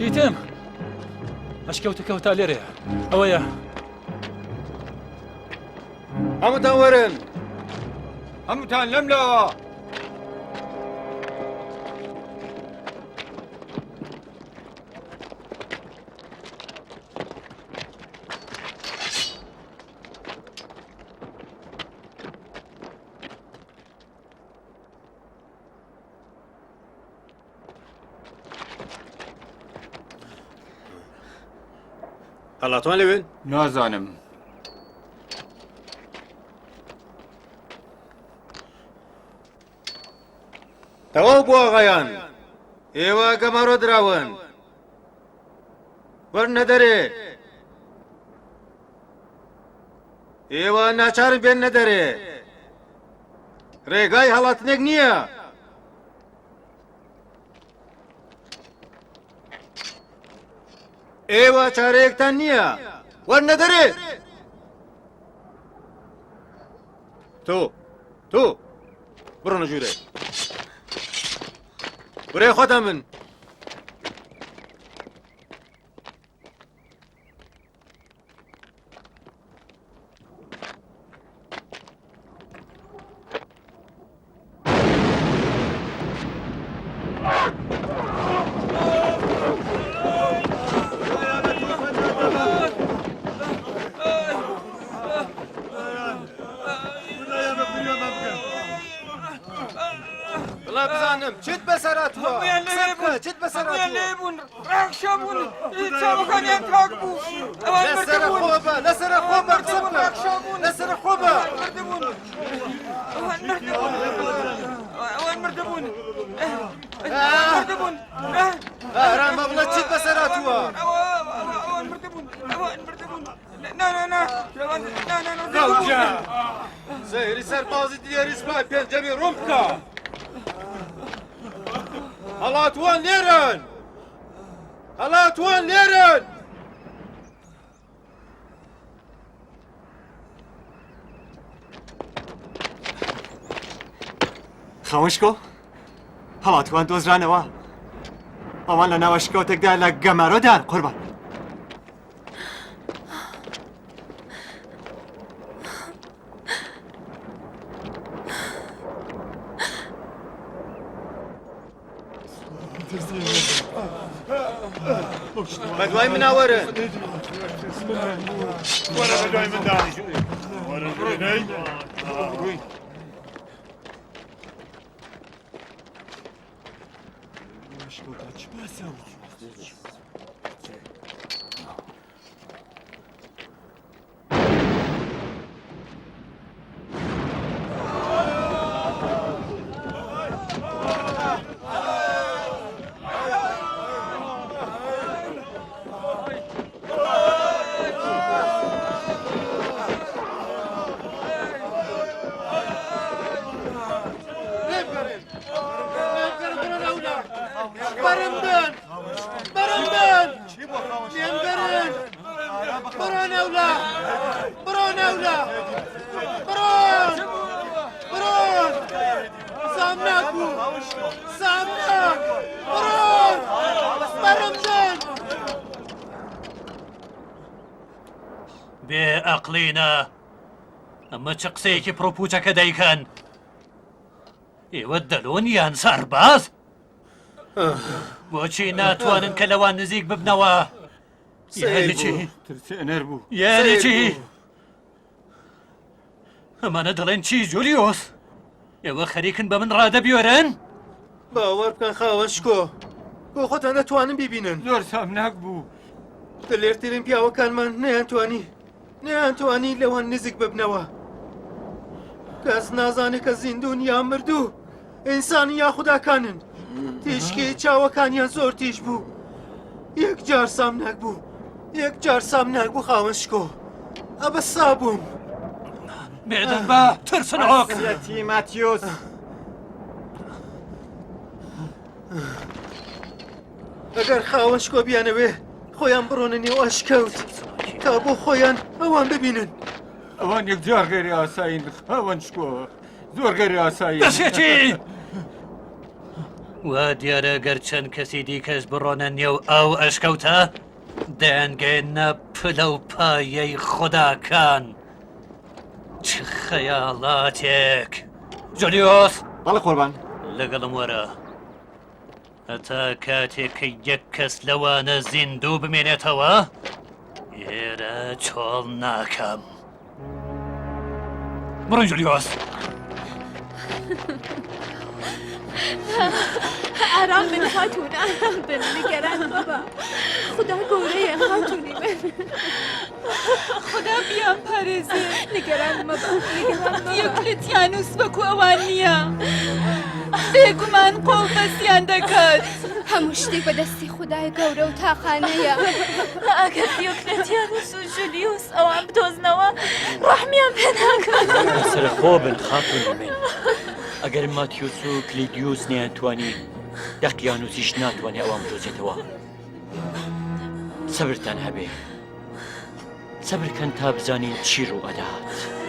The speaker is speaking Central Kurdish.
دیتم ئەشکەوتەکە تا لێرەیە ئەوەیە هەمووتان وەرن هەمووتان لەم لاوە هەڵاتوان لەوێن؟ نازانم. تەواو بۆ ئاغایان ئێوە گەمارۆ دراون وەرنە دەرێ ئێوە ناچارن بێننە دەرێ ڕێگای هەڵاتنێک نییە ئێوە چارەیەکتان نییە وەرنە دەرێ تۆ تۆ بڕۆنە ژوورێ برێ خۆتان من بڵا بزانم چت بەسەر هاتووە هەموویان لەوێ بوون چت بەسەر هەموویان هاتووە لەوێ بوون ڕاکشابوون چاوەکانیان تاک بوو ئەوان لەسەر مردبوون خۆبە لەسەر خۆبە قسە مردبوون بکە ڕاکشابوون لەسەر خۆبە ئەوان مردبوون ئەوان مردبوون ئەوان مردبوون ئەوان مردبوون ئارامە بڵێ چیت بەسەر هاتووە ئەوان مردبوون ئەوان مردبوون نا نا نا ئەوان نا نا نا گەوجە سەیری سەربازی دیاری سوپای پێنجەمی ڕوم بکە هەڵاتوان لێرن هەڵاتوان لێرن خاوەنشکۆ هەڵاتوان دۆزرانەوە ئەوان لە ناوە شکەوتێکدا لە گەمارۆدان قوربان بەدوای منا وەرن وەرە بەدوای مندا وەرە بڕۆین. بەرم بن بەرم بن لێم گەرن بڕۆن ئەولا بڕۆن ئەولا بڕۆن بڕۆن سامناک بوو سامناک بڕۆن بەرم بن بێ ئەقڵینە ئەمە چ قسەیەکی پڕوپوچەکە دەیکەن ئێوە دەلۆن یان سەرباز بۆچی ناتوانن کە لەوان نزیک ببنەوە یانی چی ترسێنەر بوو یانی چی ئەمانە دەڵێن چی جولیۆس ئێوە خەریکن بە من ڕادەبیۆرن باوەڕ بکەن خاوەن شکۆ بۆ خۆتان دەتوانن بیبینن زۆر سامناک بوو دلێرترین پیاوەکانمان نەیانتوانی نەیانتوانی لەوان نزیک ببنەوە کەس نازانێت کە زیندون یا مردوو ئینسانی یا خوداکانن تیشکی چاوەکانیان زۆر تیژ بوو یەکجار سامناک بوو یەکجار سامناک بوو خاوەن شکۆ ئەبە سابووم بێدەنگ بە ترسنۆک ماتیۆس ئەگەر خاوەن شکۆ بیانەوێ خۆیان بڕۆنە نێو ئەشکەوت تا بۆ خۆیان ئەوان ببینن ئەوان یەکجار غێری ئاسایین خاوەن شکۆ زۆر غێری ئاسایی دەسێتی! وا دیارە گەر چەند کەسی دیکەش بڕۆنە نێو ئەو ئەشکەوتە، دەیانگەیەننە پلە و پایەی خوداکان. چ خەیاڵاتێک! جولیۆس! بەڵێ قوربان. لەگەڵم وەرە. هەتا کاتێک کە یەک کەس لەوانە زیندوو بمێنێتەوە، ئێرە چۆڵ ناکەم. بڕۆین جولیۆس. ئارام بن خاتوون ئارام بن نیگەران مەبە خودا گەورەیە خاتوونی من خودا بیان پارێزێ نیگەران مەبە نیگەران مەبە دیۆکلتیانوس وەکو ئەوان نییە بێگومان قۆڵبەستیان دەکات. هەموو شتێک بە دەستی خودای گەورە و تاقانەیە. ئەگەر دیۆکلتیانوس و ژولیوس ئەوان بدۆزنەوە ڕەحمیان پێ ناکەن. لەسەرەخۆ بن خاتوونی من. ئەگەر ماتیوس و کلیدیوس نەیانتوانی دەقیانوسیش ناتوانێ ئەوان بدۆزێتەوە. سەبرتان هەبێ. سەبر کەن تا بزانین چی ڕوو ئەدات.